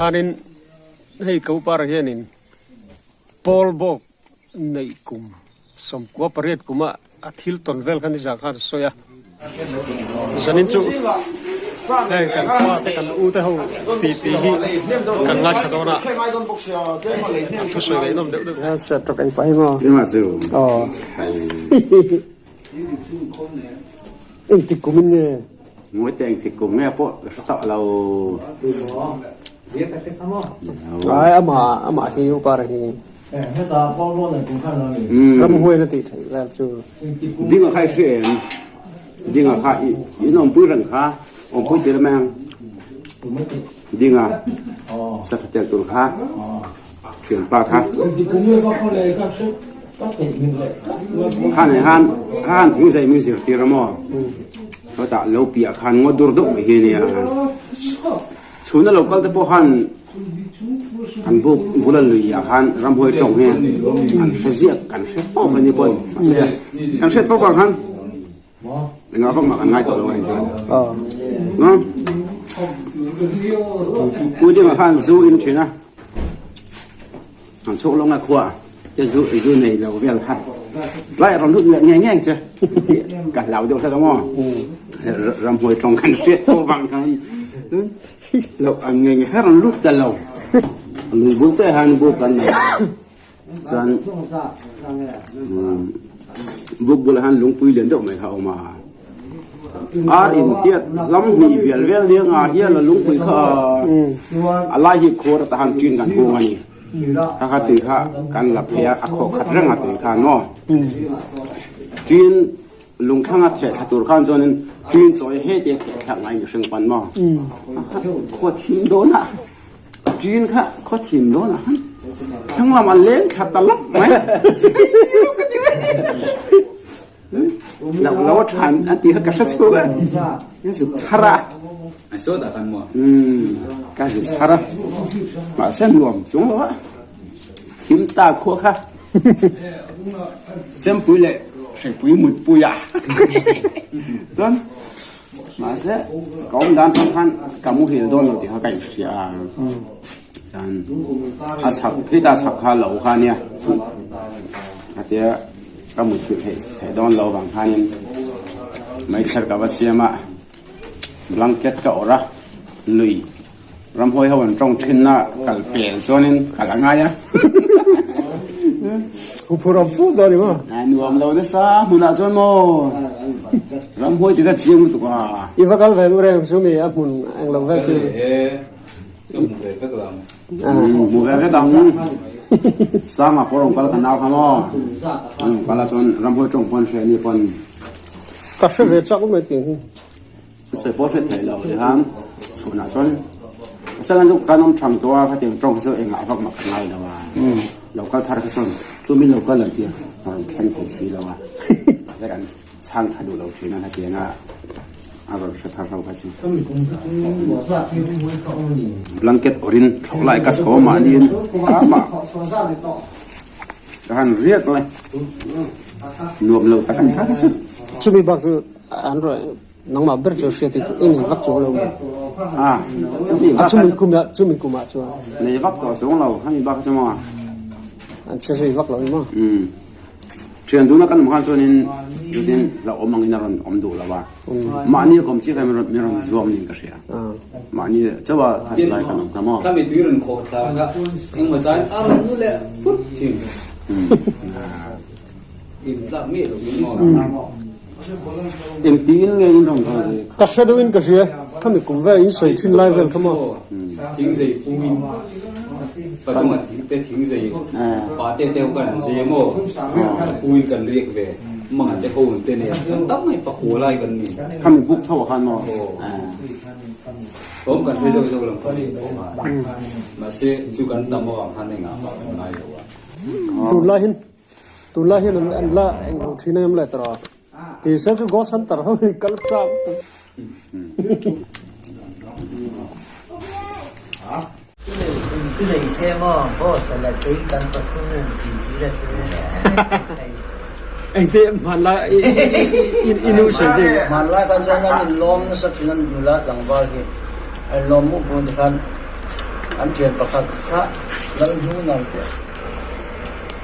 khanin hei ko par hianin pawl bawk neih kum 98 kuma a thil tawn vel kha nizan khan a sawi a zanin chu heng kan pa te kan u te ho ti ti hi kan ngaithla dawn a an thusawi ngaihnawm deuh deuh hian set tawk ei pah hi maw aw engtik kum in nge Ngawi te engtik kum nge pawh ka hre tawh lo. Ai amah amah hi upa reng hi. Ramhuai na tih theih vel chu. Dinga kha i hre em? Dinga kha i in awmpui reng kha awmpui tir mai ang. Dinga sakha tel tur kha thianpa kha. Khan eh han khan thing zai min zirtir a maw? Chutah lo piah khan ngaw dur deuh mai hi a nia. Chhuna lo kal te pawh khan an buk bula lui ah khan ramhuai tawng hi an hre ziak kan hre fo a ni pawn mahse kan hriat fo vang khan engah vak mah kan ngai tawh lo a ni chuan. Pu Dima khan zu in thin a. An chhuk lawng a khua te zu zu nei lo vel kha tlai rawn lut leh ngei ngei che ka hlau deuh hlek a maw ramhuai tawng kan hriat fo vang khan lo an ngei ngei kha rawn lut ta lo lui bul te han buk kan nei chuan buk bulah han lungpui lian deuh mai kha a awm a. Ar in tiat lam hnih bial vel ding ah hian a lungpui kha a lai hi khur ata han ṭin kan hung a ni. Kha kha tui kha kan la phei a, a khawh khat reng a tui khan maw. Ṭin lungthlang a theh thla tur khan chuanin ṭin chawi he te theh thlak ngai mihring pan maw. Khaw thim dawn a, ṭin kha khaw thim dawn ah khan thlang lam a leng thla ta lap mai. Lo lo a than an ti kha ka hre chhuak a in zuk chhar a ka zuk chhar a mahse nuam chung lo a thim ta khua kha chempui leh hreipui mutpui a chuan mahse ka awm dan tang khan ka muhil dawn lo tih kha ka inhria a chuan a chhak khita chhak kha lo kha nia a tia. Ka mutthilh theih theih dawn lo vang khanin meichher ka va siam a, blanket ka awrh a, lui ramhuai ho an tawng thinna kal pel chuanin kal a ngai a. Huphur awm fur dawn ni maw? A nuam lo nasa hmunah chuan maw ramhuai ti kha chiang lutuk a. I va kal ve u reng chu mi a hmun englo vel chu. Hmu ve vek ang. Sanga pawh rawn kal ka nau kha maw? An rawn kal a chuan ramhuai tawng pawn hria ni pawn. Ka hre ve chak mai tih hi. Sawi pawh hriat theih loh tihan chhunah chuan chang chu kan awm thang tawh a khatiang tawng kha chu engah vak mah ka ngai lo a. Lo kal thar kha chuan chu min lo kal ang tia a rawn thleng thei si lo a. Chhang tha duh lo thin a hetiang a a rawn hre thar ho kha chu. Blanket awrh in thlawh lai ka chho mahni in amah ka han riak lai nuam lo tak an kha kha chu. Chumi bak chu an rawn nangmah ber chu hriat i i nei vak chuang lo maw? A chumi bak chumi kum ah chumi kum ah chuan. Nei vak tawh chuang lo hemi bak chu maw? An che zui vak lo i maw? Umm. Thian duna kan awm khan chuanin chutin hlauhawm angin a rawn awm duh lo a, mahni a kawm chiah khan min rawn zuam niin ka hria. Mahni chauha khan lai kan awm kha maw? Khami tui rawn khawh thla kha engmaw chain a rawn nu leh phut thin. In tlak miah lo in maw? Engtiin nge in rawn kal ve kha? Ka hre deuhin ka hria, khami kum vel in sawi thin lai vel kha maw? Thingzei puin patunga thing te thingzei pa te te ho kan zei maw? Puin kan riak ve manga te ho te nen kan tam mai pakua lai kan ni. Khami buk tho ah khan maw? Awm kan hre zauh zauh lo kha mahse chu kan tam avang khan engah mah kan ngai lo a. Tunlai hin Tunlai hian an la englo thin em le tawh a, ti se chu Ghost Hunter ho hi kal chak Engti hmanlai i nu sawi zui. Hmanlai khan chuan an inlawm nasa thin a nula tlangval hi a inlawm mup mup tikhan. An thian pakhat kha Lalhnunan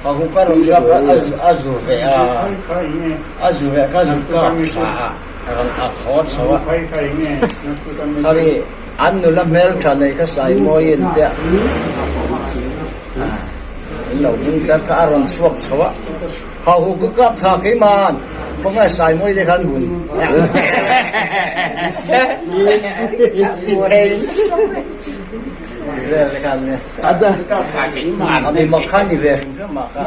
a hu ka rawn rap a, a zu ve a, a zu ve kha zu kap thla a rawn ak haw chho a. Khami an nula hmeltha nei kha Saimawiin te a in lo bung tlat kha a rawn chhuak chho a, ha hu ka kap thla keima'n khawngaih Saimawi te khan bun ti thei. Vel te khan nia. A mi mak kha ni ve hrim hrim a kha.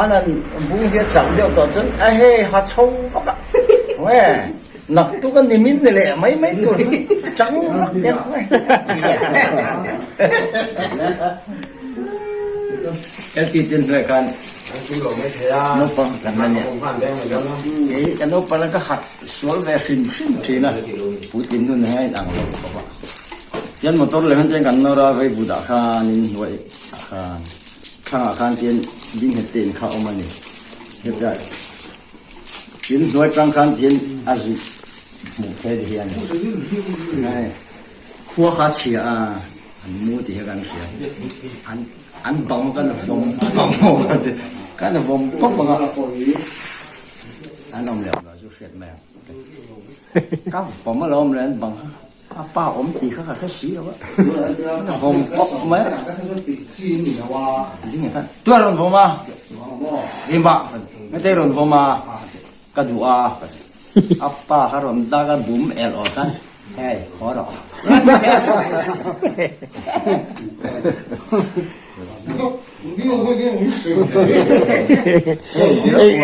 An an bung hi a chak deuh tawh chuan a hei ha chho vak a. Nge nak tuk a ni min ni leh mai mai tur hi chang vak deuh mai. LT tin hnuai khan naupang kan la nia. Kei ka naupang la ka harh sual ve hrim hrim thin a. Puitlin nun hi a inang lo khawp a. Tian motor leh khan chuan kan nawr a, vei but ah khan in hnuai ah khan thlang ah khan tian ding nghet te in kha a awm a ni. Heta in hnuai tang khan tian a zuk hmuh phei te hi a ni. Khua kha chhia a, an mu tih hi kan hria. An an bang kan vawm bang ho kha ti kan vawm pawp ang a. An awm leh awm loh chu hriat mai ang. Ka vawm alawm leh an bang kha. A pa awm tih kha ka hre si lo a, ka vawm pawp mai a. Ding khan tuai rawn vawm a, Limba hmetei rawn vawm a, ka duh a, a pa kha rawn dak a bum el awr khan hei haw rawh.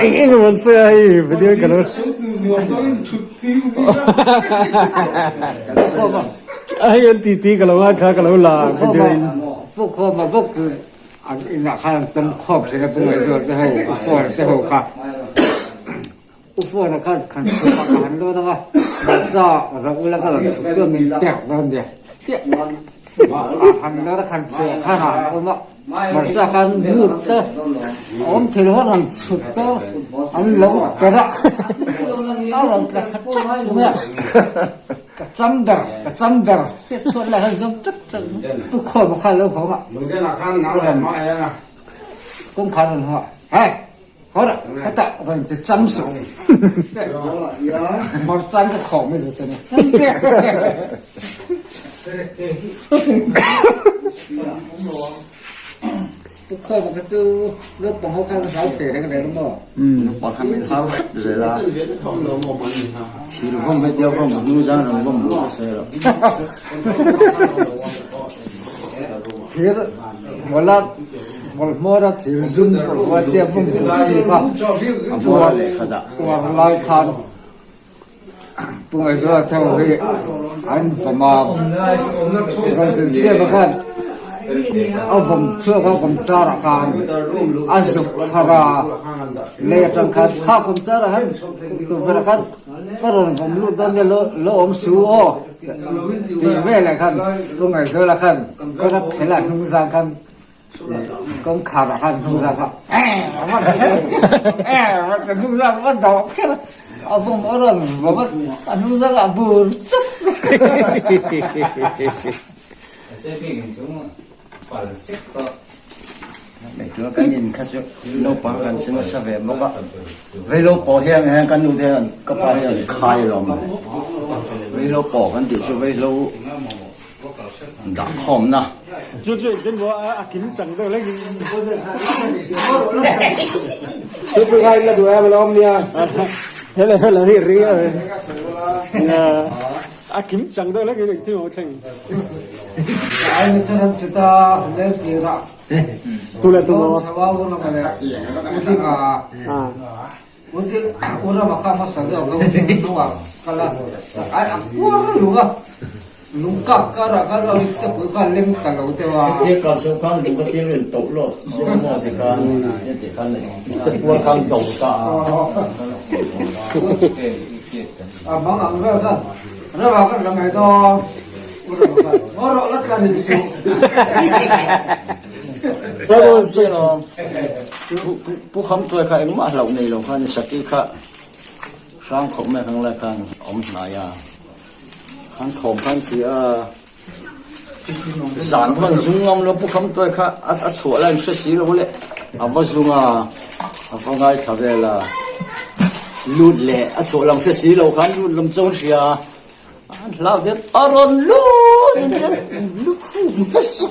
Eng eng rawn sawi a hei video ka lo a hei an titi ka lo ngai kha ka lo la video in. Pu Khawma bawk chu an inah khan an tam khawp thin a Pu Ngaihzuala te ho Pu Phone te ho kha Pu Phone-a khan khan chhuk ah ka han lawn ang a, Mawcha rauh ula ka rawn chhuk chuan min pek dawn nia. A han lawn a khan chhuk ah khan a han awm a, Mawcha khan lut te a awm thei lo a rawn chhuk te an lo per a, a rawn tla thla tlat mai a, ka cham ber, ka cham ber tih chhuat lai khan zawm tlat tlat Pu Khawma kha a lo hawng a, kawngkhar a rawn hawng a, Hei! Hawrah hetah rawn ti cham suh ni. Hmawrchang ka khawh mai lo che ni. Pu Khawma kha chu naupang ho khan hlau thei reng reng maw? Naupang khan min hlau hrep zel a. Thil vawm hetia vawm hnu zan rawn vawm duh ka sawi lo. Thir mawla mawlhmawra thir zum fawrhua tia vawm vur chi kha uar lai khan Pu Ngaihzuala tho hi an vawm a, rawn siam a khan a vawm chhuak a kawm char ah khan a zuk chhar a, lei atang khan kha kawm char ah hian tukverh ah khan ka rawn vawm lut dawn nia lo awm su aw. Tih veleh khan Pu Ngaihzuala khan kawra phel ah hnung zang khan kawngkhar ah khan hnung zang kha eh hnung zang va dawh kher a, a vawm a rawn vawm a, a hnung zang ah bur chuk. Ngaihtuah kan in kha chu naupang kan che nasa ve bawk a, reilo pawh hian hian kan nu te hian ka pa hian khai alawm le, reilo pawh kan tih chu reilo dah khawmna. Chu chu engtin maw a kim chang deuh lek in. Thupui kha in la duh em alawm nia. Hele hele hi ri a. A kim chang deuh lek in engtin maw thleng. Tu le tu maw? Thil kal seuh khan lung ka tir in toh lawk sia maw ti khan ti khan te puar khan do ta Pu Kham Tuai kha engmah hlauh nei lo khan Saki kha hrang khawp mai khan lai khan awm hnai a, khan thawm khan ti a. Zan hman zung ngam lo pu kham tuai kha a chhuah lai hre si lo le a va zung a, a va ngaithla vel a, lut leh a chhuah lam hre si lo khan lut lam chu an hria a, an hlau der a rawn lut in der lukhum nasa.